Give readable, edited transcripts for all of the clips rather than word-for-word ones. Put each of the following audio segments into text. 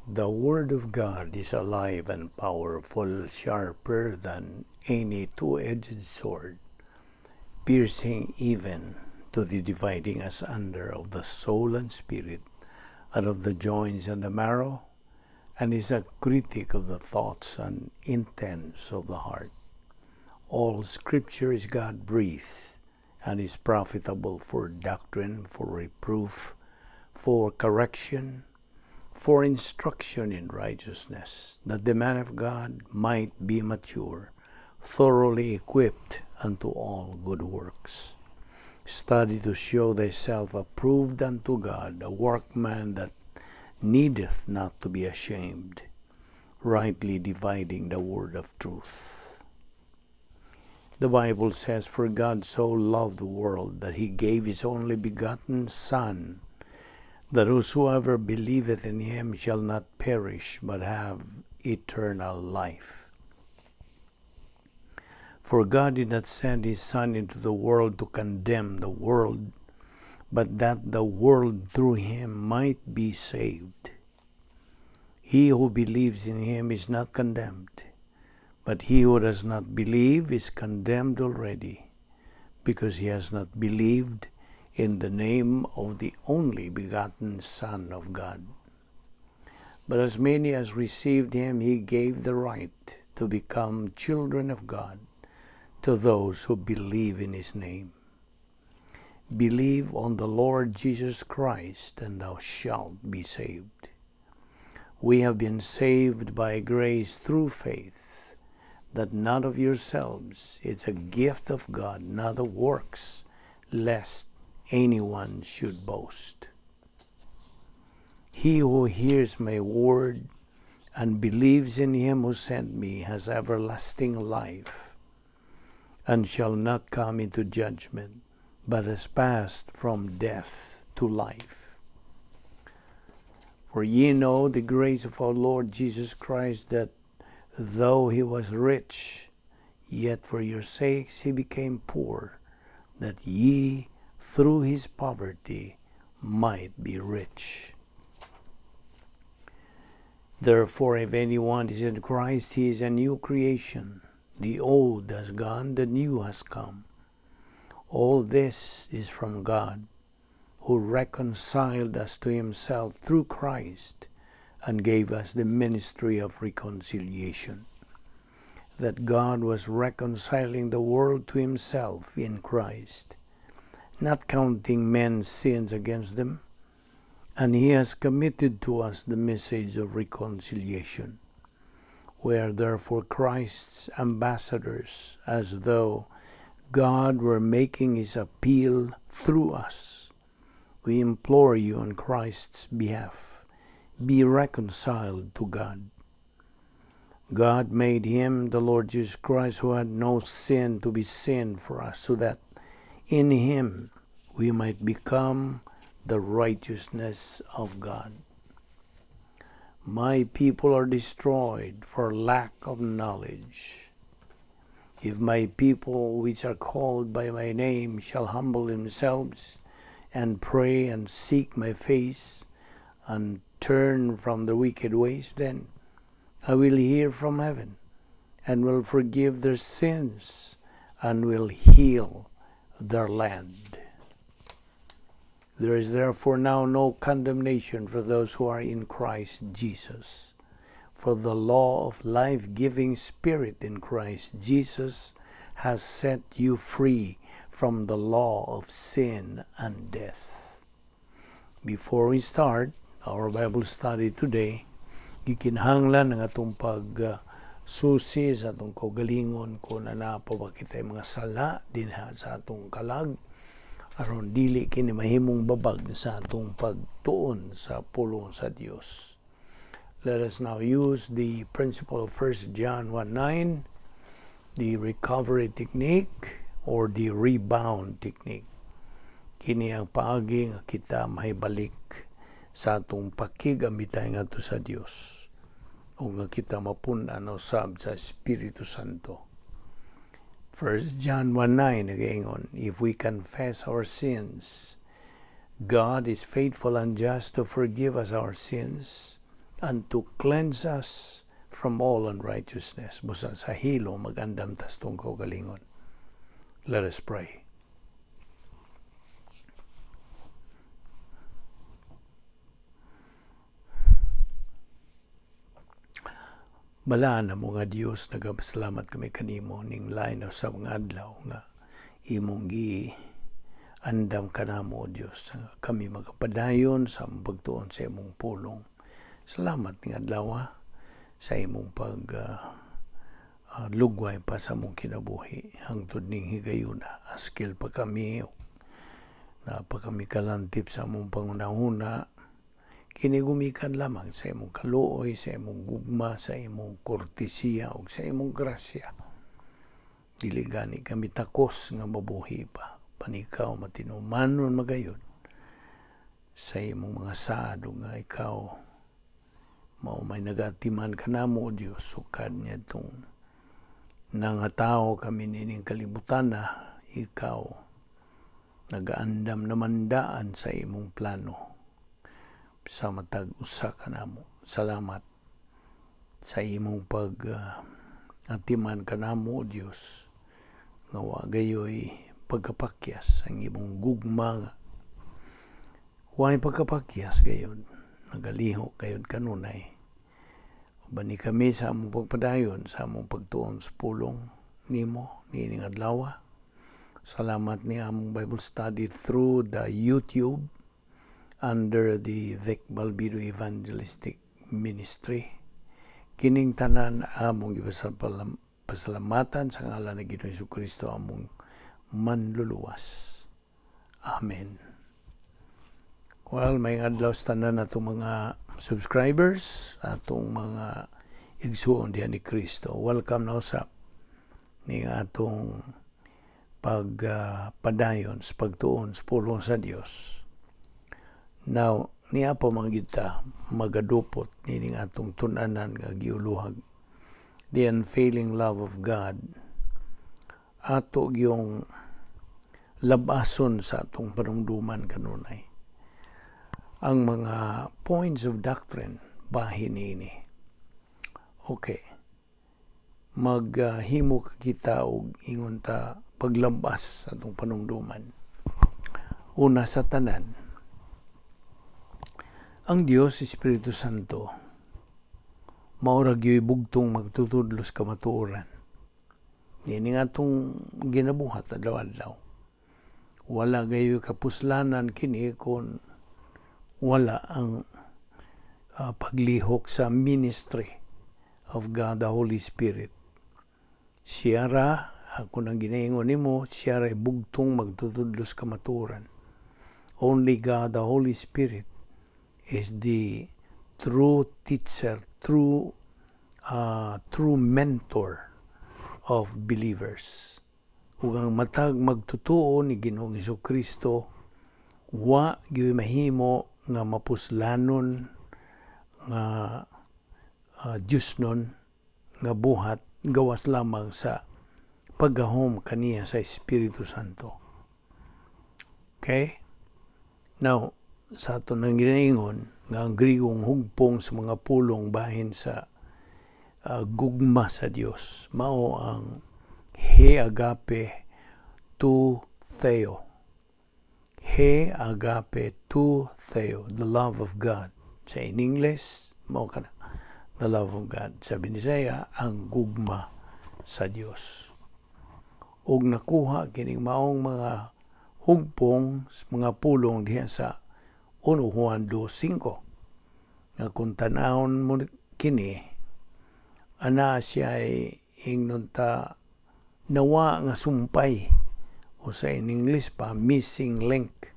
The Word of God is alive and powerful, sharper than any two-edged sword, piercing even to the dividing asunder of the soul and spirit, and of the joints and the marrow, and is a critic of the thoughts and intents of the heart. All Scripture is God breathed and is profitable for doctrine, for reproof, for correction, for instruction in righteousness, that the man of God might be mature, thoroughly equipped unto all good works. Study to show thyself approved unto God, a workman that needeth not to be ashamed, rightly dividing the word of truth. The Bible says, "For God so loved the world that he gave his only begotten Son, that whosoever believeth in him shall not perish, but have eternal life." For God did not send his Son into the world to condemn the world, but that the world through him might be saved. He who believes in him is not condemned, but he who does not believe is condemned already, because he has not believed in the name of the only begotten Son of God. But as many as received him, he gave the right to become children of God, to those who believe in his name. Believe on the Lord Jesus Christ, and thou shalt be saved. We have been saved by grace through faith, that not of yourselves, it's a gift of God, not of works, lest anyone should boast. He who hears my word and believes in him who sent me has everlasting life, and shall not come into judgment, but has passed from death to life. For ye know the grace of our Lord Jesus Christ, that though he was rich, yet for your sakes he became poor, that ye through his poverty might be rich. Therefore, if anyone is in Christ, he is a new creation. The old has gone, the new has come. All this is from God, who reconciled us to himself through Christ and gave us the ministry of reconciliation. That God was reconciling the world to himself in Christ, not counting men's sins against them, and he has committed to us the message of reconciliation. We are therefore Christ's ambassadors, as though God were making his appeal through us. We implore you on Christ's behalf, be reconciled to God. God made him, the Lord Jesus Christ, who had no sin, to be sin for us, so that in him we might become the righteousness of God. My people are destroyed for lack of knowledge. If my people, which are called by my name, shall humble themselves and pray and seek my face and turn from their wicked ways, then I will hear from heaven and will forgive their sins and will heal their land. There is therefore now no condemnation for those who are in Christ Jesus. For the law of life-giving Spirit in Christ Jesus has set you free from the law of sin and death. Before we start our Bible study today, gikinahanglan ang atong pag susi sa atong kaugalingon kung naa pa ba kitay mga sala dinha sa atong kalag aron dili kini mahimong babag sa atong pagtuon sa pulong sa Dios. Let us now use the principle of 1 John 1:9, the recovery technique or the rebound technique. Kini ang paagi nga kita mahibalik sa atong pakig-amitan ngadto sa Dios o nga kita mapun-an usab sa Espiritu Santo. 1 John 1:9 nagaingon, "If we confess our sins, God is faithful and just to forgive us our sins and to cleanse us from all unrighteousness. Busa sa hilo mag-andam tas atong kaugalingon. Let us pray. Balaan mo nga Dios, nagapasalamat kami kanimo ning lain sa mga adlaw nga imong gi andam kanamo, O Dios, nga kami magapadayon sa among pagtuon sa imong pulong. Salamat ning adlaw sa imong pag lugway pa sa among kinabuhi hangtod ning higayuna. Askil pa kami, na pa kami kalantip sa among pangunahuna, kini gumikan lamang sa imong kaluoy, sa imong gugma, sa imong kortesiya ug sa imong grasya. Dili gani kami takos nga mabuhi pa. Panikaw matinumanon magayon sa imong mga saad ug nga ikaw mao may nagatiman kanamo, O Dios, sukad niya itong nangatao kami nining kalibutan na ikaw nagaandam naman daan sa imong plano sa matag usa kanamo. Salamat sa imong pag atiman kanamo, O Dios, nga wa gayoy pagkapakyas ang imong gugma nga way pagkapakyas gayon, nagalihok gayon kanunay. Ubani kami sa among pagpadayon sa among pagtuon sa pulong nimo niining adlaw. Salamat ni among Bible study through the YouTube under the Vic Balbido Evangelistic Ministry. Kining tanan among pasalamatan sa ngalan ni Ginoong Kristo among manluluwas. Amen. Well, may adlaw sa tanan atong mga subscribers, atong mga igsuon diha ni Kristo. Welcome na usab ni atong pagpadayon sa pagtuon sa pulong sa Dios. Now, niya pa man kita magadupot nining atong tun-anan nga giuluhag, the unfailing love of God. Ato yung labason sa atong panumduman kanunay ang mga points of doctrine bahin niini. Okay. Maghimo kita og ingon ta paglabas sa atong panumduman. Una sa tanan, ang Dios Espiritu Santo mao ra gyud bugtong magtutudlo sa kamatuoran. Ini nga atong ginabuhat adlaw-adlaw. Wala gayoy kapuslanan kini kung wala ang paglihok sa ministry of God the Holy Spirit. Siya ra, ako nang ginaingon nimo, siya ra bugtong magtutudlo sa kamatuoran. Only God the Holy Spirit is the true teacher, true mentor of believers. Ug ang matag magtutuo ni Ginoong Kristo wa gyud mahimo nga mapuslanon nga Diyosnon nga buhat gawas lamang sa paggahom kaniya sa Espiritu Santo. Okay? Now, sa ato nang ginaingon nga ang Grigong hugpong sa mga pulong bahin sa gugma sa Dios mao ang he agape to theo. He agape to theo, the love of God. Sa in English, mao kana, the love of God. Sa Binisaya, ang gugma sa Dios. Ug nakuha kining maong mga hugpong mga pulong diha sa 1 Juan 2:5 nga kung tanawon mo kini, ana siya ay ingnon ta nawa nga sumpay o sa in English pa, missing link,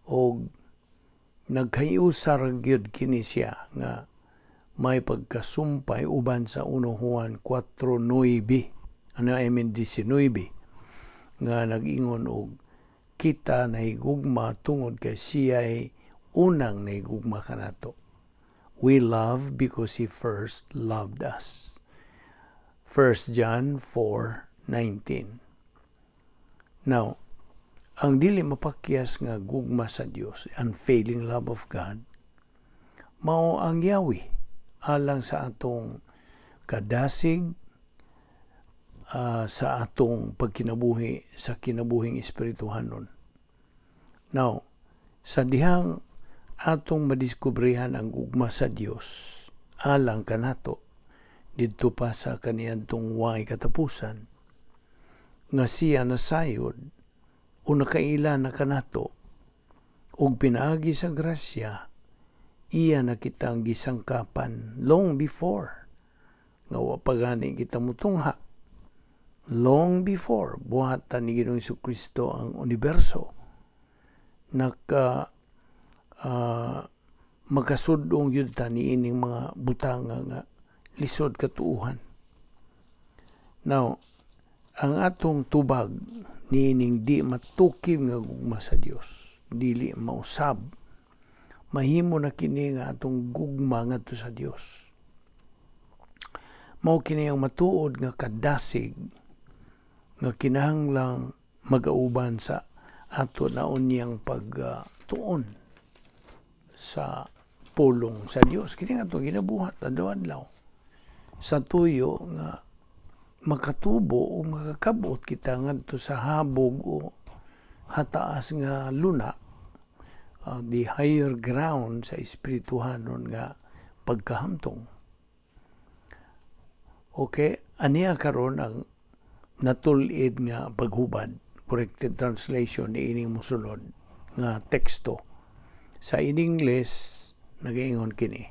og nagkayusar gyud kini siya nga may pagkasumpay uban sa 1 Juan 4:9, ano, I mean 19, nga nag-ingon og kita nahigugma tungod kay siya'y unang nahigugma kanato. We love because He first loved us. 1 John 4:19. Now, ang dili mapakyas nga gugma sa Dios, unfailing love of God, Mao ang Yahweh alang sa atong kadasig sa atong pagkinabuhi sa kinabuhing espirituhanon. Now, sa dihang atong madiskubrehan ang gugma sa Dios alang kanato didto pa sa kaniadtong way katapusan nga siya nasayod o nakaila na kanato ug pinaagi sa grasya, iya na kitang gisangkapan long before nga wa pa gani kita mutungha, long before buhatan ni Ginoong Kristo ang universo, naka makasudong yun ta niining mga butanga nga lisod katuuhan. Now, ang atong tubag niining di matukib nga gugma sa Dios, dili mausab, mahimo na kini nga atong gugma ngadto sa Dios. Mao kini ang matuod nga kadasig nga kinahanglang magauban sa ato na unyang pagtuon sa pulong sa Dios. Kini nga atong ginabuhat adlaw-adlaw sa tuyo nga makatubo o makakabot kita ngadto sa habog o hataas nga luna, the higher ground sa espirituhanon nga pagkahamtong. Okay, aniya karon ang natul-id nga paghubad, corrected translation ni ining mosunod nga teksto. Sa in English, nagaingon kini: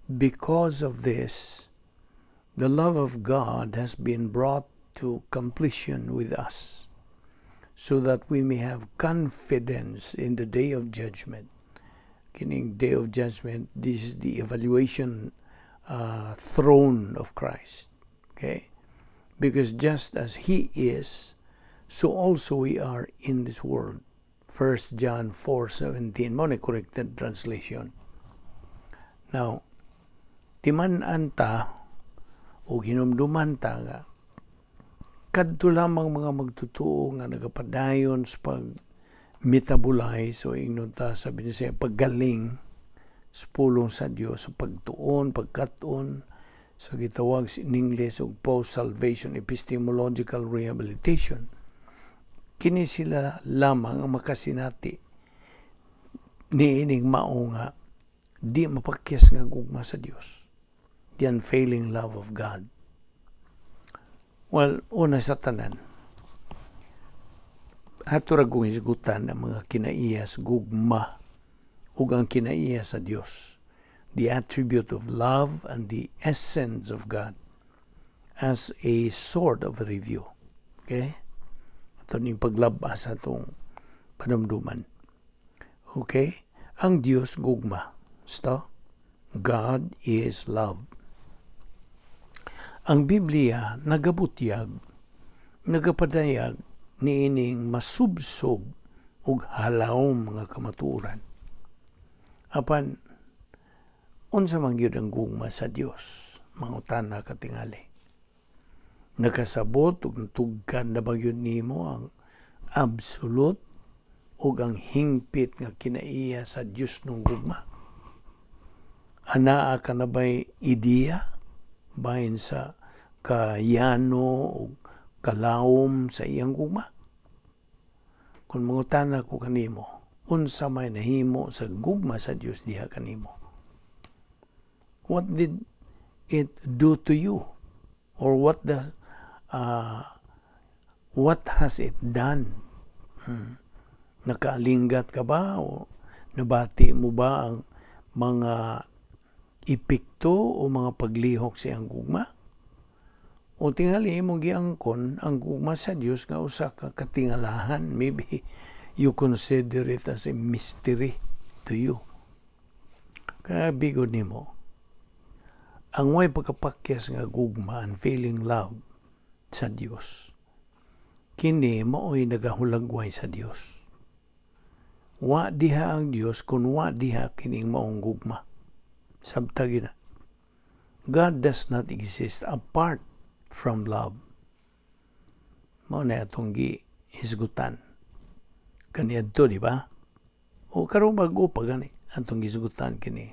"Because of this, the love of God has been brought to completion with us, so that we may have confidence in the day of judgment." Kining day of judgment, this is the evaluation throne of Christ. Okay? "Because just as He is, so also we are in this world." 1 John 4:17 mao ni corrected translation. Now, timan-an ta o hinumduman ta nga kadto lamang mga magtutuo nga nagapadayon sa pag metabolize o ingnon ta sa Binisaya paggaling sa pulong sa Dios, sa pagtuon, pagkat-on, sa gitawag in English og post-salvation epistemological rehabilitation. Kini sila lamang ang makasinati niining mao nga di mapakyas nga gugma sa Dios, the unfailing love of God. Well, una sa tanan, ato ra kong hisgutan ang mga kinaiya sa gugma ug ang kinaiya sa Dios, the attribute of love and the essence of God, as a sort of review. Okay, ato ning paglabas sa atong panumduman. Okay, ang Dios gugma. Stop. God is love. Ang Biblia nagabutyag, nagapadayag niining masubsob ug halawom nga kamatuoran. Apan unsa man gyud ang gugma sa Dios? Mangutana ka tingali. Nakasabot ug natugkan na ba gyud nimo ang absolute ug ang hingpit nga kinaiya sa Dios nung gugma? Anaa ka na ba'y ideya bahin sa kayano o kalawom sa iyang gugma? Kung mangutana ko kanimo, unsa may nahimo sa gugma sa Dios diha kanimo? What did it do to you? Or what has it done? Nakaalinggat ka ba o nabati mo ba ang mga epekto o mga paglihok sa iyang gugma? O tingali mo giangkon ang gugma sa Dios nga usa ka katingalahan. Maybe you consider it as a mystery to you. Kaya bigod nimo, ang way pagkapakyas nga gugma, unfailing love sa Dios, kini mao'y nagahulagway sa Dios. Wa diha ang Dios kung wa diha kining maong gugma. Sabta gyud na. God does not exist apart from love. Mao na atong gihisgutan kaniadto, di ba? O karon bag-o pa gani atong gihisgutan kini.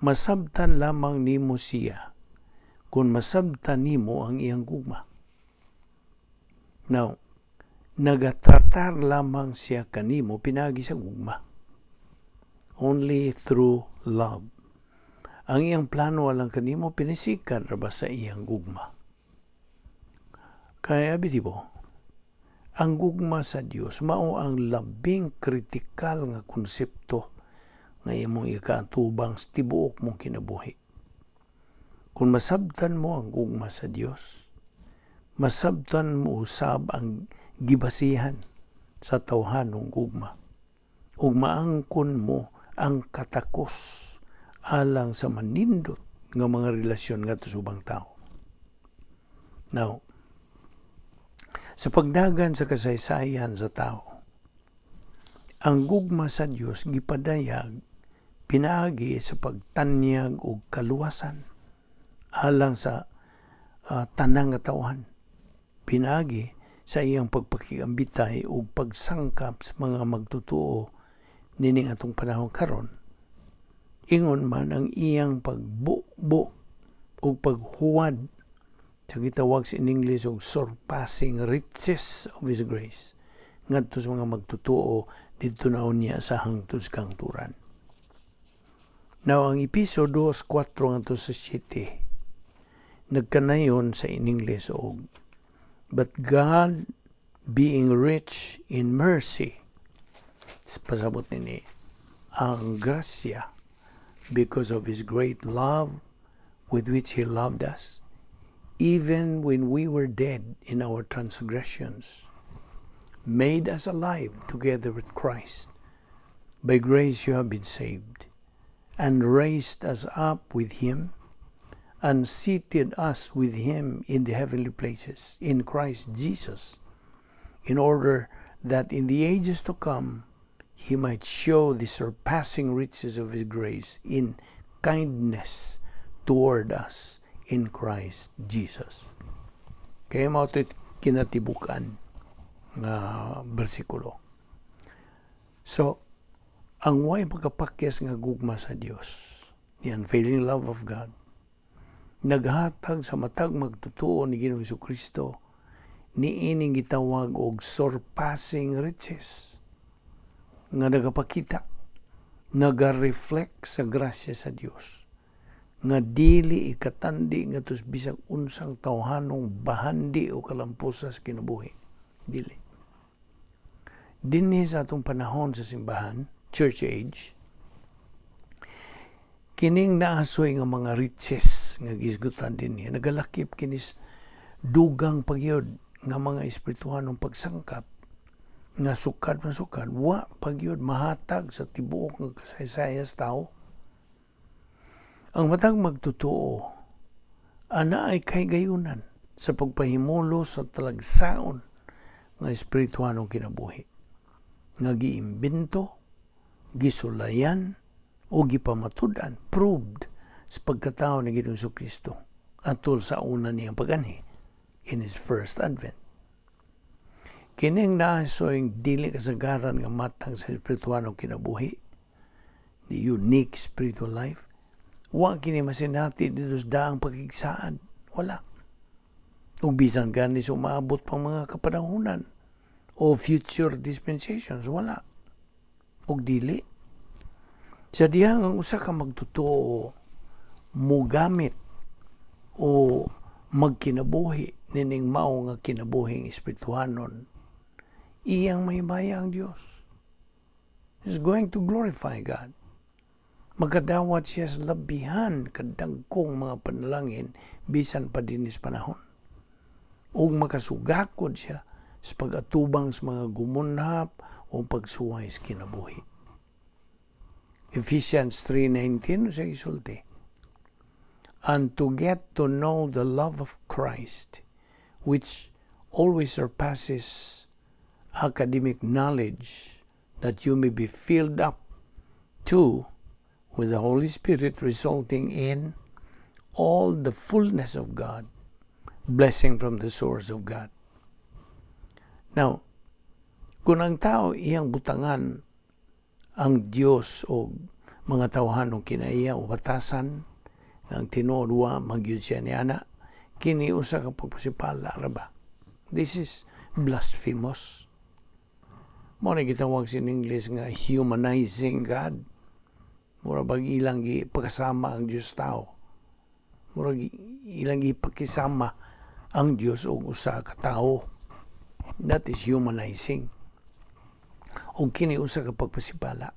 Masabtan lamang nimo siya kung masabtan nimo ang iyang gugma. Now, nagatratar lamang siya kanimo pinaagi sa gugma. Only through love. Ang iyang plano alang kanimo pinisikan ra ba sa iyang gugma. Kaya abi di bo, ang gugma sa Dios mao ang labing kritikal nga konsepto nga imong ikaatubang sa tibuok mong kinabuhi. Kung masabtan mo ang gugma sa Dios, masabtan mo usab ang gibasihan sa tawhanong gugma ug maangkon mo ang katakos alang sa manindot nga mga relasyon ngadto sa ubang tao. Now, sa pagdagan sa kasaysayan sa tao, ang gugma sa Dios gipadayag pinaagi sa pagtanyag og kaluwasan alang sa tanang nga tawhan. Pinaagi sa iyang pagpakigambitay ug pagsangkap sa mga magtutuo nining atong panahon karon. Ingon man ang iyang pagbubo ug paghuwad sa gitawag sa in English og surpassing riches of His grace ngadto sa mga magtutuo didto na unya sa hangtod sa kahangturan. Now, ang Epeso 2:4 ngadto sa 7 nagkanayon sa in English og "But God, being rich in mercy," pasabot nini ang grasya, "because of His great love with which He loved us, even when we were dead in our transgressions, made us alive together with Christ. By grace you have been saved, and raised us up with Him, and seated us with Him in the heavenly places in Christ Jesus, in order that in the ages to come He might show the surpassing riches of His grace in kindness toward us in Christ Jesus." Kaya mao ito kinatibukan nga bersikulo. So, ang way pagkapakyas nga gugma sa Dios, the unfailing love of God, naghatag sa matag magtutuo ni Ginoong Kristo niining gitawag og surpassing riches nga nagapakita, naga-reflect sa grasya sa Dios nga dili ikatandi nga tos bisag unsang tawhanong bahandi o kalampusa sa kinabuhi, dili. Dinhi sa atong panahon sa simbahan, church age, kining naasoy nga mga riches nga gisgutan dinhi nagalakip kinis dugang pagyud nga mga espirituhanong pagsangkap nga sukad man sukad wa pagyud mahatag sa tibuok nga kasaysayan sa tao. Ang matag magtotoo ana ay kahigayunan sa pagpahimulos sa talagsaon nga espirituhanong kinabuhi nga giimbento, gisulayan o gipamatud-an, proved sa pagkatao ni Ginoong Kristo atol sa una niyang paganhi, in His first advent. Kining naasoy dili kasagaran nga matang sa espirituhanong kinabuhi, the unique spiritual life, wa kini masinati dito sa daang pakigsaad. Wala. Ug bisan gani sa umaabot pang mga kapanahunan o future dispensations, wala. Ug dili. Sa dihang ang usa ka magtotoo mugamit o magkinabuhi nining mao nga kinabuhing espirituhanon, iyang mahimaya ang Dios. Is going to glorify God. Makadawat siya sa labihan kadagkong mga panalangin bisan pa dinis panahon. Ug makasugakod siya sa pag-atubang sa mga gumunhap o pagsuway sa kinabuhi. Ephesians 3:19 sa isulti, "And to get to know the love of Christ, which always surpasses academic knowledge, that you may be filled up too with the Holy Spirit, resulting in all the fullness of God, blessing from the source of God." Now, kung ang tao iyang butangan ang Dios o mga tawhanong kinaiya o batasan ang tinuod wa magyud siya ni ana. Kini usa ka pagpasipala ra ba. This is blasphemous. Mao na gitawag sa English nga humanizing God. Mura bag ilang gipakasama ang Dios tao. Mura ilang gipakisama ang Dios og usa ka tawo. That is humanizing. Ug kini usa ka pagpasipala.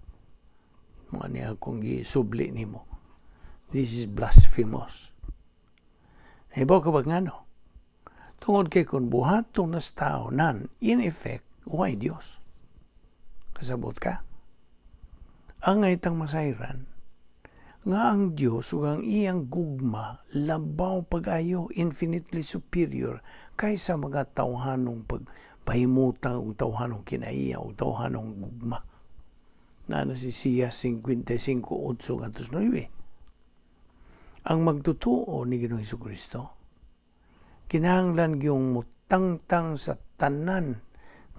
Mao ni akong gisubli nimo. This is blasphemous. Nahibaw ka ba ngano? Tungod kay kung buhaton nas tao nan, in effect, way Dios? Kasabot ka? Angay tang masayran, nga ang Dios ug ang iyang gugma labaw pag-ayo, infinitely superior kaysa mga tawhanong pagpahimutang ug tawhanong kinaiya ug tawhanong gugma. Na na si Isaias 55:8 ngadto 9. Ang magtutuo ni Ginoong Hesukristo kinahanglan gyung mutangtang sa tanan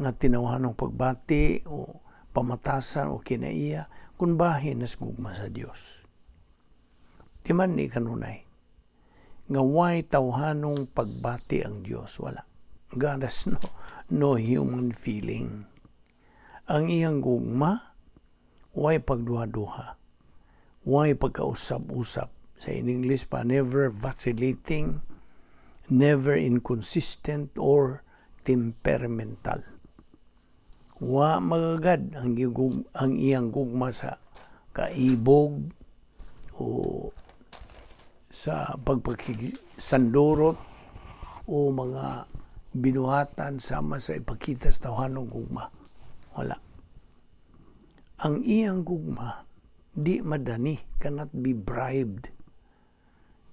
nga tinawhanong pagbati o pamatasan o kinaiya kung bahin nas gugma sa Dios. Di man ni kanunay nga way tawhanong pagbati ang Dios, wala. God has no human feeling. Ang iyang gugma way pagduha-duha, way pagkausap-usap. Sa in English pa, never vacillating, never inconsistent or temperamental. Wa magagad ang iyang gugma sa kaibog o sa pagpakisandurot o mga binuhatan sama sa ipakita sa tawhanong gugma. Wala. Ang iyang gugma di madani, cannot be bribed.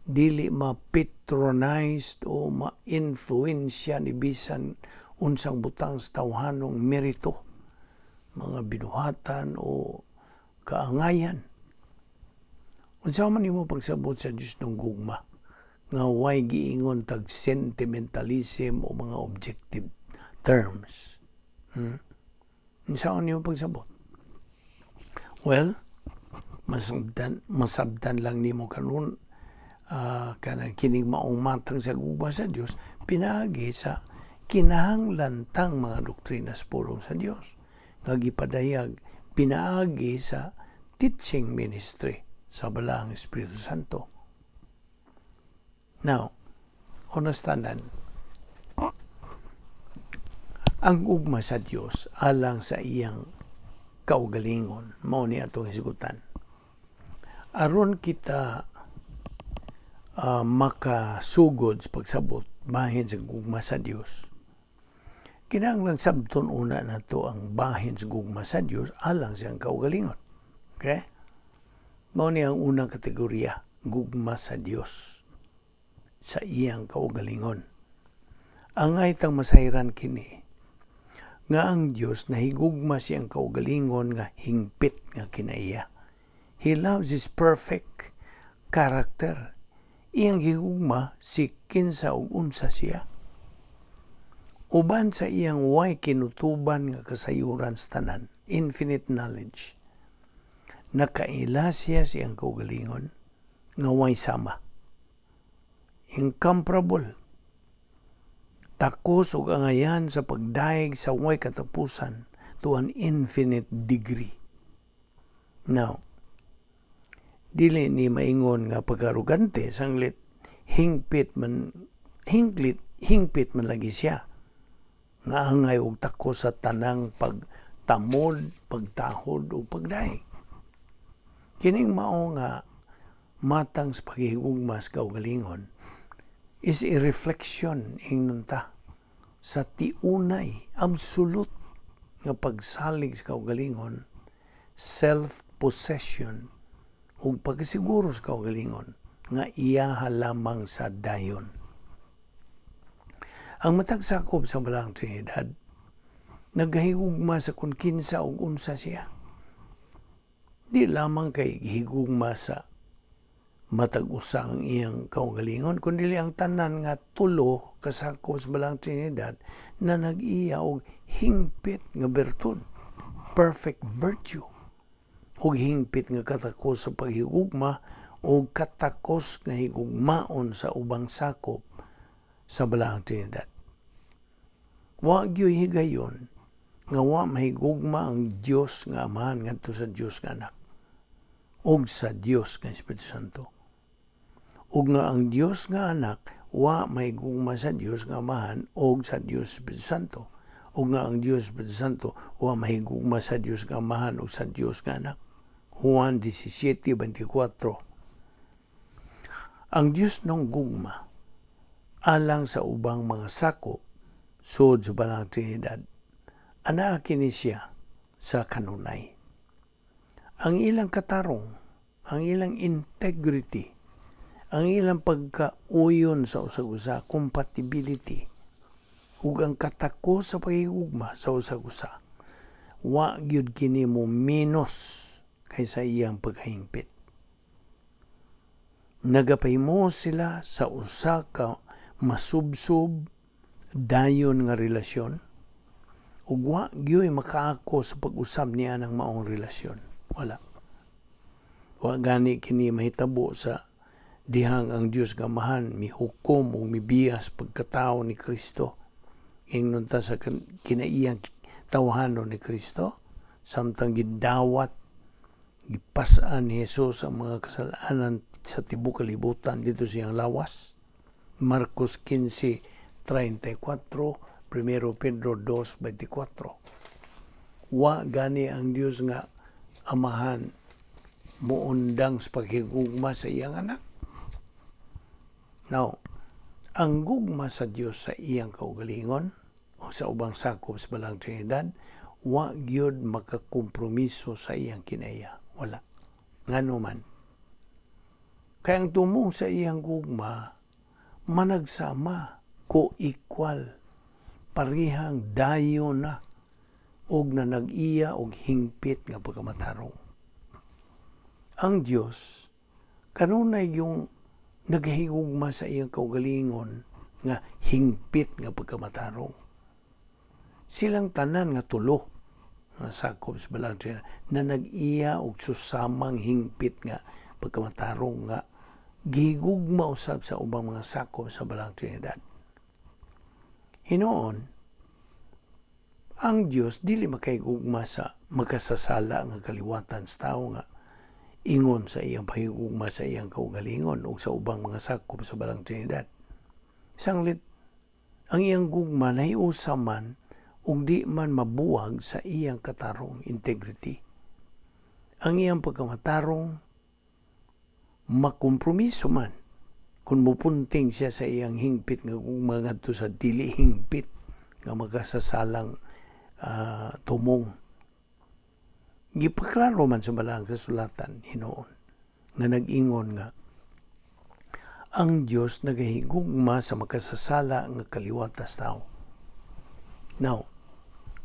Dili ma-patronized o ma-influensya ni bisan unsang butang sa tawhanong merito, mga binuhatan o kaangayan. Unsa man nimo pagsabot sa Dios ng gugma nga way giingon tag sentimentalism o mga objective terms? Unsa man nimo pagsabot? Well, masabdan lang nimo karon kanang kining maong matang sa gugma sa Dios pinaagi sa kinahanglan tang mga doktrina sa pulong sa Dios nga gipadayag pinaagi sa teaching ministry sa Balaang Espiritu Santo. Now, honest tanan, ang gugma sa Dios alang sa iyang kaugalingon, mao ni atong hisgutan. Aron kita makasugod sa pagsabot bahin sa gugma sa Dios, kinahanglan sabton una nato ang bahin sa gugma sa Dios alang sa iyang kaugalingon. Okay? Mao ni ang unang kategorya, gugma sa Dios sa iyang kaugalingon. Angay tang masayran kini nga ang Dios nahigugma siyang kaugalingon nga hingpit nga kinaiya. He loves his perfect character. Iyang gihugma si kinsa ug unsa siya. Uban sa iyang way kinutuban nga kasayuran sa tanan, infinite knowledge. Nakaila siya sa iyang kaugalingon nga way sama. Incomparable. Takos ug angayan sa pagdayeg sa way katapusan to an infinite degree. Now, dili ni maingon nga pag-arugante sanglit hingpit man lagi siya nga angay og takos sa tanang pagtamod, pagtahod ug pagdayeg. Kining mao nga matang sa paghigugma sa kaugalingon is a reflection, ingnon ta, sa tiunay, absolute nga pagsalig sa kaugalingon, self-possession ug pagkasiguro sa kaugalingon nga iyaha lamang sa dayon. Ang matag sakop sa Balaang Trinidad nagahigugma sa kung kinsa ug unsa siya. Di lamang kay gihigugma sa matag usa ang iyang kaugalingon, kundi ang tanan nga tulo kasakop sa Balaang Trinidad na nag-iya og hingpit nga bertud, perfect virtue. Ug hingpit nga katakos sa paghigugma o katakos nga higugmaon sa ubang sakop sa Balaang Trinidad. Wa gyoy higayon nga wa mahigugma ang Dios nga Amahan ngadto sa Dios nga Anak ug sa Dios nga Espiritu Santo. Ug nga ang Dios nga Anak wa mahigugma sa Dios nga Amahan ug sa Dios Espiritu Santo. Ug nga ang Dios Espiritu Santo wa mahigugma sa Dios nga Amahan ug sa Dios nga Anak. Juan 17:24. Ang Dios ng gugma alang sa ubang mga sakop sud sa Balaang Trinidad, anaa kini siya sa kanunay. Ang ilang katarong, ang ilang integrity, ang ilang pagkauyon sa usag-usa, compatibility, ug ang katakos sa pagigugma sa usag-usa, wa gyud kini mo minus kaysa iyang pagkahingpit. Nagapahimo sila sa usa ka masubsob, dayon nga relasyon ug wa gyoy makaako sa pag-usab niya ng maong relasyon. Wala. Wa gani kini mahitabo sa dihang ang Dios nga Amahan mihukom ug mibiyas pagkatao ni Kristo. Ingnon ta sa kinaiyang tawhanon ni Kristo samtang gidawat, gipas-an ni Jesus ang mga kasalanan sa tibuok kalibutan didto sa iyang lawas. Marcos 15:34, 1 Pedro 2:24. Wa gani ang Dios nga Amahan muundang sa paghigugma sa iyang anak. Now, ang gugma sa Dios sa iyang kaugalingon o sa ubang sakop sa Balaang Trinidad, wa gyud makakompromiso sa iyang kinaiya. Wala. Ngano man? Kay ang tumong sa iyang gugma, managsama, co-equal, parehang dayo na, og na nag-iya og hingpit nga pagkamatarong. Ang Dios kanunay yung naghigugma sa iyang kaugalingon nga hingpit nga pagkamatarong. Silang tanan nga tulo nga sakop sa Balaang Trinidad na nag-iya og susamang hingpit nga pagkamatarong nga gihigugma usab sa ubang mga sakop sa Balaang Trinidad. Hinuon, ang Dios dili makahigugma sa makasasala nga kaliwatan sa tao nga ingon sa iyang pahigugma sa iyang kaugalingon o sa ubang mga sakop sa Balaang Trinidad. Sanglit, ang iyang gugma nahiusa man ug di man mabuwag sa iyang katarong, integrity. Ang iyang pagkamatarong makompromiso man kung mupunting siya sa iyang hingpit nga gugma ngadto sa dili hingpit nga makasasalang tumong. Gipaklaro man sa Balaang Kasulatan hinuon nga nag-ingon nga ang Dios nagahigugma sa makasasala nga kaliwat sa tao. Now,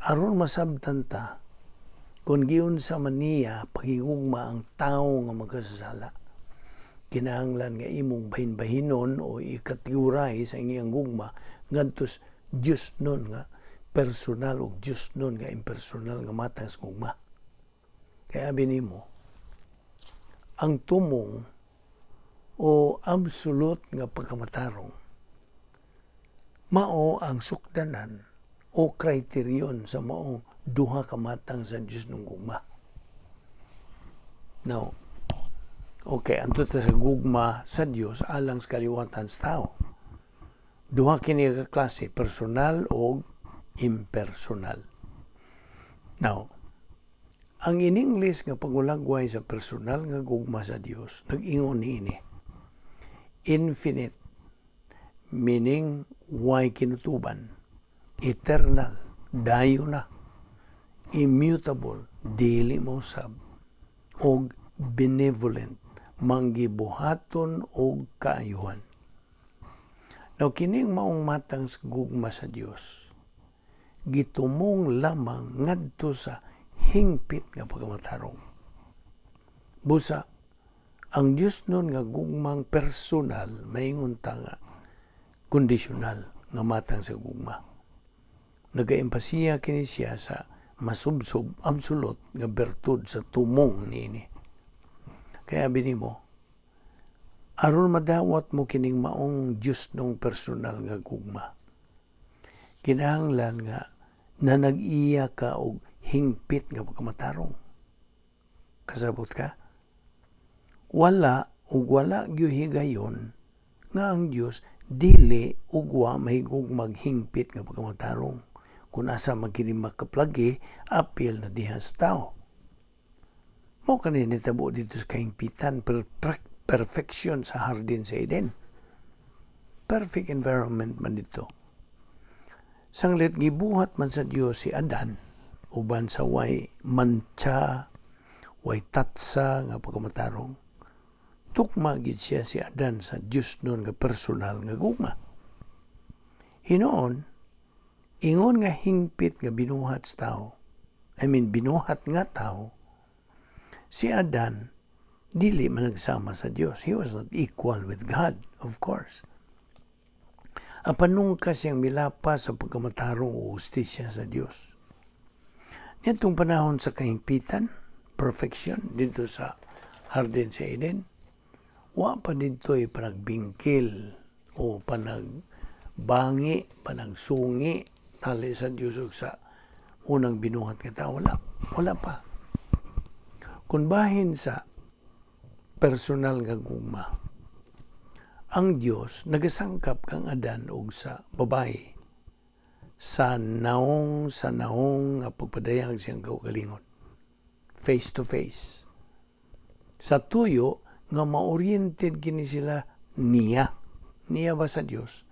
aron masabtan ta kung giunsa man niya paghigugma ang tao nga makasasala, kinahanglan nga imong bahin-bahinon o i-categorize ang iyang gugma ngadto sa Dios nun nga personal o Dios nun nga impersonal nga matang sa gugma. Kaya abi nimo, ang tumong o absolute nga pagkamatarong mao ang sukdanan o kriterion sa maong duha ka matang sa Dios ng gugma. Now, okay, anto ta sa gugma sa Dios alang sa kaliwatan sa tao. Duha kini ka klase, personal o impersonal. Now, ang in English nga pangulagway sa personal nga gugma sa Dios, nag-ingon niini: infinite, meaning way kinutuban. Eternal, dayo na. Immutable, dili mausab. Og benevolent, manggibuhaton og kaayuhan. Now, kining maong matang sa gugma sa Dios, gitumong lamang ngadto sa hingpit nga pagkamatarong. Busa, ang Dios nun nga gugmang personal, maingon ta nga kondisyonal nga matang sa gugma. Nagaempasiya kini siya sa Masubsob, absolute nga bertud sa tumong niini. Kaya binimo, aron madawat mo kining maong Diyosnong personal nga gugma, kinahanglan nga na nag-iya ka og hingpit nga pagkamatarong. Kasabot ka? Wala ug wala gyud higayon nga ang Dios dili ug wa mahigugmag hingpit nga pagkamatarong. Kung asa man kini makaplagi, apil na diha sa tao. Mao kani nitabo dito sa kahingpitan, perfection sa hardin sa Eden. Perfect environment man dito. Sanglit gibuhat man sa Dios si Adan uban sa way mantsa, way tatsa nga pagkamatarong. Tukma gid siya si Adan sa Dios nun nga personal nga gugma. Hinoon, ingon nga hingpit nga binuhat sa tao, I mean, binuhat nga tao, si Adan dili man nagsama sa Dios. He was not equal with God, of course. Apan nungka siyang milapas sa pagkamatarong o hustisya sa Dios. Nitong panahon sa kahingpitan, perfection, dito sa Hardin sa Eden, wa pa dito'y panagbingkil o panagbangi, panagsungi, tali sa Diyos ug sa unang binuhat nga tao. Wala. Wala pa. Kung bahin sa personal nga gugma, ang Dios nagasangkap kang Adan og sa babae sa naong nga pagpadayag siyang kaugalingon, face to face, sa tuyo nga ma-oriented kini sila niya niya ba sa Dios,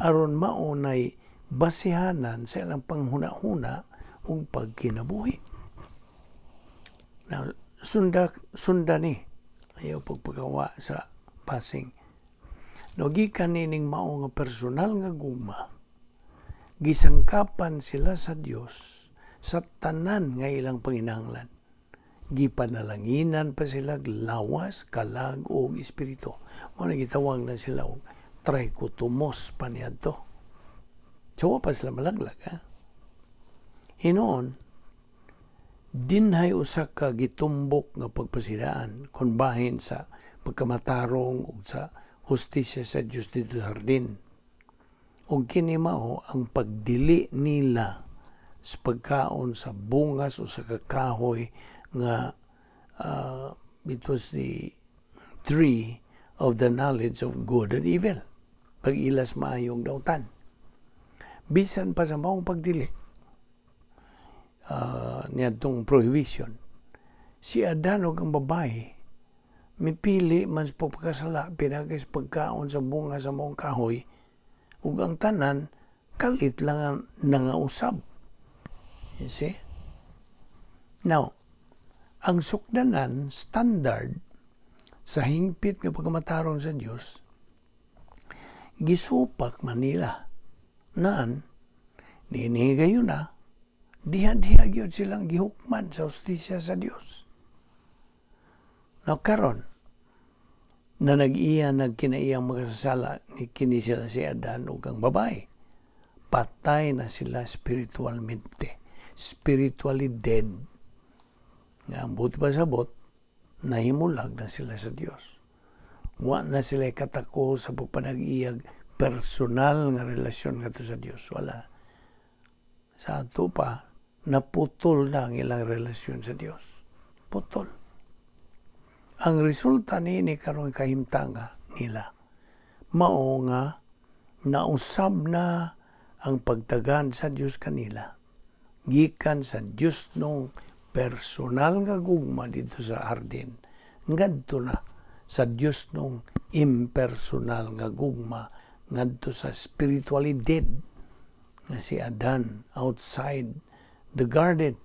aron maunay basihanan sa ilang panghuna-huna ug pagkinabuhi. Now, sunda sunda ni, ayaw pagpagawa sa passing. No, gikan nining mao nga personal nga gugma, gisangkapan sila sa Dios sa tanan nga ilang panginahanglan. Gipanalanginan pa sila lawas, kalag ug espiritu. Mao na gitawag na sila og trichotomos pa niadto. So wa pa sila malaglag, ha? Hinoon, dinhay usa ka gitumbok nga pagpasidaan kung bahin sa pagkamatarong ug sa hustisya sa Dios dito sa hardin. Ug kini mao ang pagdili nila sa pagkaon sa bungas o sa kakahoy nga it was the tree of the knowledge of good and evil. Pag-ilas maayong dautan. Bisan pa sa maong pagdili niadtong prohibition, si Adan ug ang babae mipili man sa pagpakasala pinagay sa pagkaon sa bunga sa maong kahoy, ug ang tanan kalit lang ang nangausab. You see? Now, ang sukdanan, standard sa hingpit nga pagkamatarong sa Dios, gisupak man nila. Naan, niini na, diha-diha gyud silang gihukman sa hustisya sa Dios. Now karon, na nag-iya nagkinaiyang makasasala ni kini sila si Adan ug ang babae. Patay na sila spiritualmente. Spiritually dead. Nga ang buot pasabot, nahimulag na sila sa Dios. Wa na sila katako sa pagpanag-iyag personal nga relasyon ngadto sa Dios. Wala. Sa ato pa, naputol na ang ilang relasyon sa Dios. Putol. Ang resulta niini karong kahimtanga nila, mao nga nausab na ang pagtagan sa Dios kanila gikan sa Dios nung personal nga gugma dito sa hardin ngadto na sa Dios nung impersonal nga gugma ngadto sa spiritually dead nga si Adan outside the garden,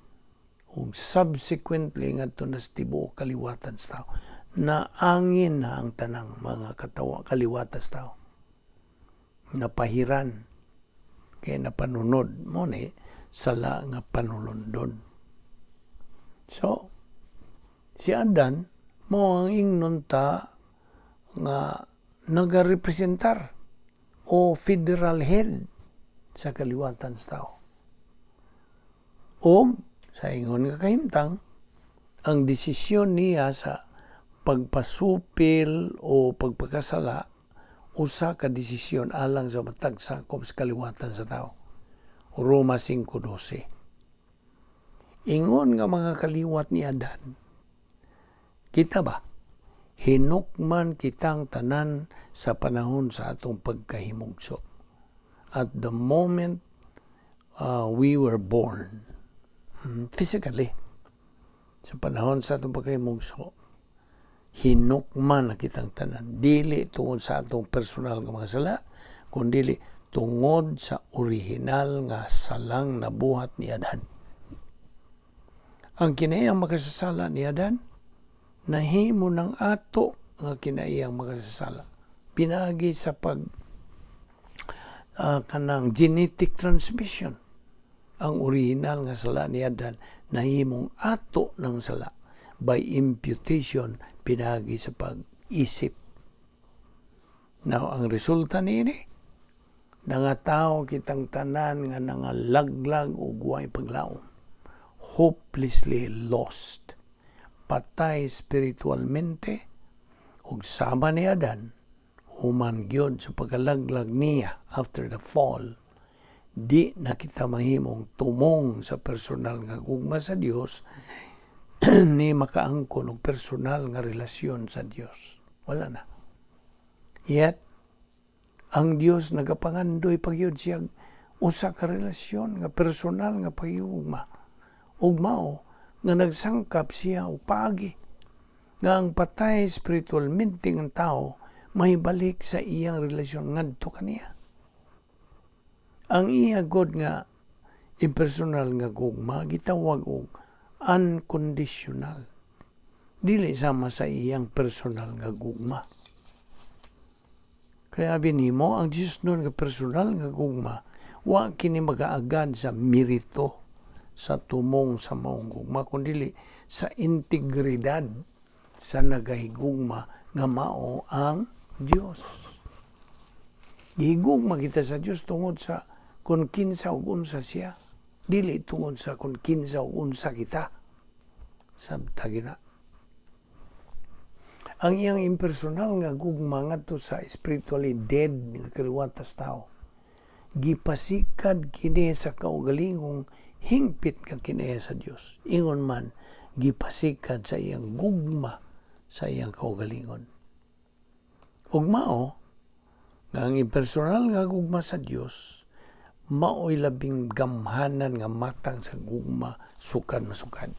ug subsequently ngadto na sa tibuok kaliwatan sa tao. Naangin na ang tanang mga katawa kaliwatan sa tao, napahiran kay napanunod mo ni sala nga panulondon. So si Adan mo ang ingnon ta nga nagarepresentar o federal head sa kaliwatan sa tao. O Sa ingon nga kahimtang, ang desisyon niya sa pagpasupil o pagpakasala usa ka desisyon alang sa matag sakop sa kaliwatan sa tao. Roma 5:12. Ingon nga mga kaliwat ni Adan, kita ba? Hinukman kitang tanan sa panahon sa atong pagkahimugso. At the moment we were born, physically, sa panahon sa atong pagkahimugso, hinukman na kitang tanan. Dili tungod sa atong personal nga mga sala, kundi tungod sa orihinal nga salang nabuhat ni Adan. Ang kinaiyang makasasala ni Adan, nahimo ng ato nga kinaiyang makasasala. Pinaagi sa pag kanang genetic transmission. Ang original nga sala ni Adan nahimong ato ng sala by imputation, pinaagi sa pag-isip. Now, ang resulta niini, nangatao kitang tanan nga nangalaglag ug way paglaom. Hopelessly lost. Patay spiritualmente ug sama ni Adan, human gyud sa pagkalaglag niya after the fall, di na kita mahimong tumong sa personal nga gugma sa Dios ni makaangkon og personal nga relasyon sa Dios. Wala na. Yet, ang Dios nagapangandoy pagyud siya usa ka relasyon nga personal nga pagigugma. Ug mao nga nagsangkap siya og paagi nga ang patay spiritualmente ng tao mahibalik sa iyang relasyon ngadto kaniya. Ang iya god nga impersonal nga gugma gitawag og unconditional. Dili sama sa iyang personal nga gugma. Kaya binimo ang Diyos nun nga personal nga gugma, wa kini magaagad sa merito sa tumong sa maong gugma, kundi sa integridad sa nagahigugma nga mao ang Dios. Gihigugma kita sa Dios tungod sa kung kinsa ug unsa siya, dili tungod sa kung kinsa ug unsa kita. Sabta gina. Ang iyang impersonal nga gugma ngadto sa spiritually dead nga kaliwatas tao, gipasikad kini sa kaugalingong hingpit nga kini sa Dios. Ingon man gipasikad sa iyang gugma sa iyang kaugalingon. Ug mao nga ang impersonal nga gugma sa Dios mao'y labing gamhanan nga matang sa gugma sukad masukad.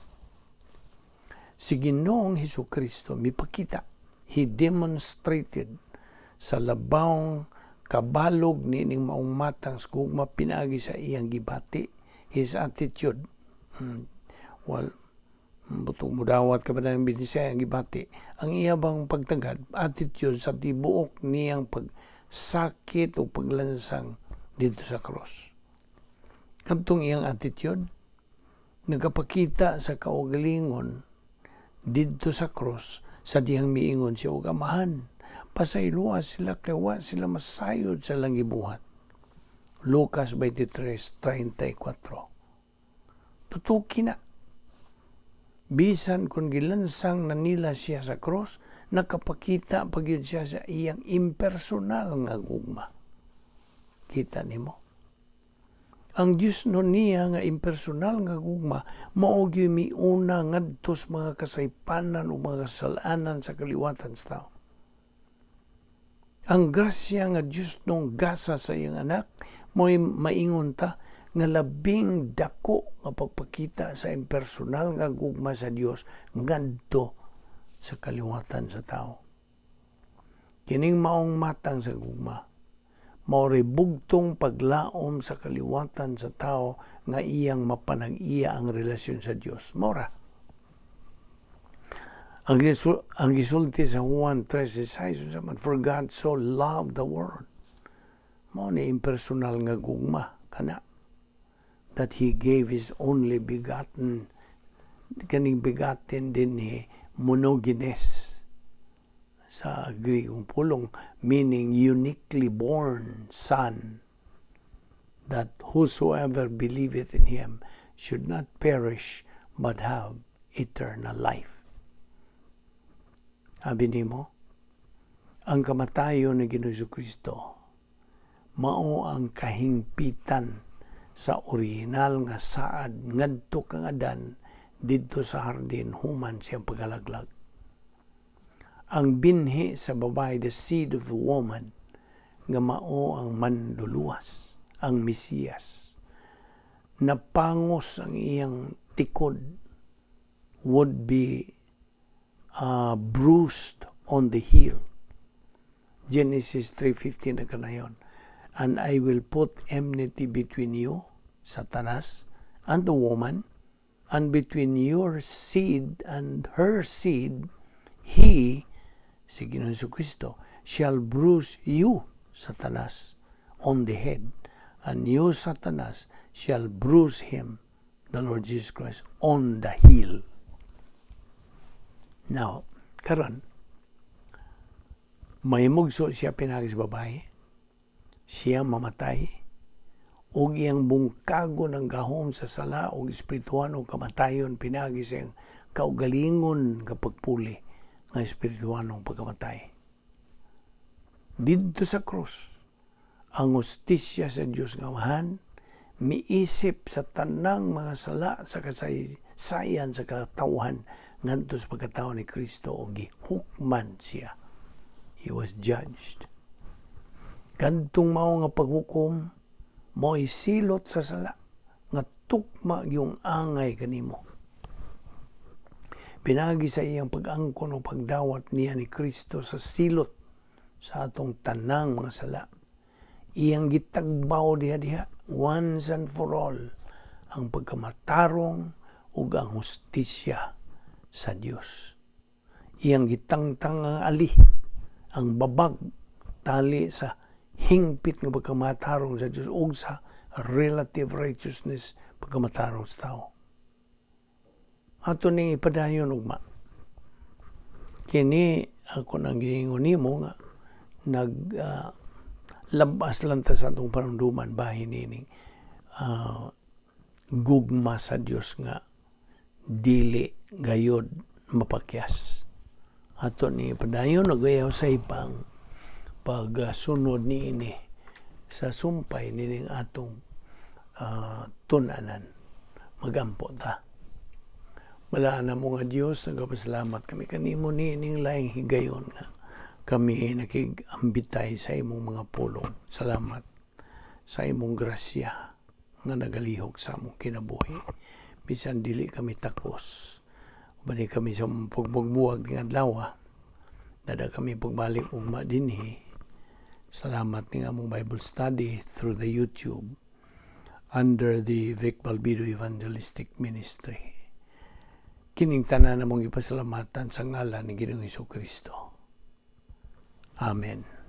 Si Ginoong Hesus Kristo mipakita, he demonstrated sa labawng kabalog niining maong matang sa gugma pinaagi sa iyang gibati, his attitude. Well, butong mudawat ka ba ng binisaya ang gibati, ang iya bang pagtagad, attitude sa tibuok niyang pagsakit o paglansang dito sa cross. Kadtong iyang attitude, nagapakita sa kaugalingon didto sa cross sa dihang miingon siya og, "Amahan, pasayloa sila kay wa sila masayod sa ilang gibuhat." Lucas 23:34. Tutuki na. Bisan kung gilansang na nila siya sa cross, nakapakita pagyud siya sa iyang impersonal nga gugma. Kita nimo. Ang Dios no niya nga impersonal nga gugma mao gyud miuna ngadto sa mga kasaypanan o mga kasalanan sa kaliwatan sa tao. Ang grasya nga Dios nung gasa sa iyang anak mo'y maingon ta nga labing dako nga pagpakita sa impersonal nga gugma sa Dios ngadto sa kaliwatan sa tao. Kining maong matang sa gugma mao ray bugtong paglaom sa kaliwatan sa tao nga iyang mapanag-iya ang relasyon sa Dios. Mora. Ang gisulti sa Juan 3:16 man, "For God so loved the world." Mao ni impersonal nga gugma kana, that he gave his only begotten, kaning begotten din ni monogenes sa Griegong pulong, meaning uniquely born son, that whosoever believeth in him should not perish but have eternal life. Abi nimo, ang kamatayon ni Ginoong Kristo mao ang kahingpitan sa original nga saad ngadto kang Adan didto sa hardin human siyang pagkalaglag. Ang binhi sa babae, the seed of the woman, nga mao ang Manluluwas, ang Mesiyas. Napangos ang iyang tikod, would be bruised on the heel. Genesis 3:15 na kanayon. "And I will put enmity between you, Satanas, and the woman, and between your seed and her seed. He," si Ginoong Kristo, "shall bruise you, Satanas, on the head, and you, Satanas, shall bruise him," the Lord Jesus Christ, "on the heel." Now, karon, may mugso siya pinaagi sa babae, siya mamatay, ug iyang bungkagon ang gahom sa sala ug espirituhanong kamatayon pinaagi sa iyang kaugalingon nga pagpuli nga espirituhanong pagkamatay. Didto sa krus, ang hustisya sa Dios nga Amahan miisip sa tanang mga sala sa kasaysayan sa katawhan ngadto sa pagkatao ni Kristo o gihukman siya. He was judged. Kadtong mao nga paghukom mo'y silot sa sala nga tukma yung angay kanimo. Pinaagi sa iyang pag-angkon o pagdawat niya ni Kristo sa silot sa atong tanang mga sala. Iyang gitagbaw diha-diha once and for all ang pagkamatarong ug ang hustisya sa Dios. Iyang gitangtang ang ali, ang babag tali sa hingpit nga pagkamatarong sa Dios ug sa relative righteousness, pagkamatarong sa tao. Ato ning ipadayon ugma. Kini ako nang giingon nimo nga nag labas lang ta sa atong panunduman bahin nining gugma sa Dios nga dili gayod mapakyas. Ato ni padayon nagayaw sa ipang pagsunod niini sa sumpay nining atong tunanan. Magampo ta. Balaan namo nga Dios, nagapasalamat kami kanimo niining laing higayon nga kami nakig-ambitay sa imong mga pulong. Salamat sa imong grasya nga nagalihok sa among kinabuhi. Bisan dili kami takos. Bali kami sa pagbuwag ng adlaw. Dada kami pagbalik ugma dinhi. Salamat ning among Bible study through the YouTube under the Vic Balbido Evangelistic Ministry. Kining tanan namong ipasalamatan sa ngalan ni Ginoong Kristo. Amen.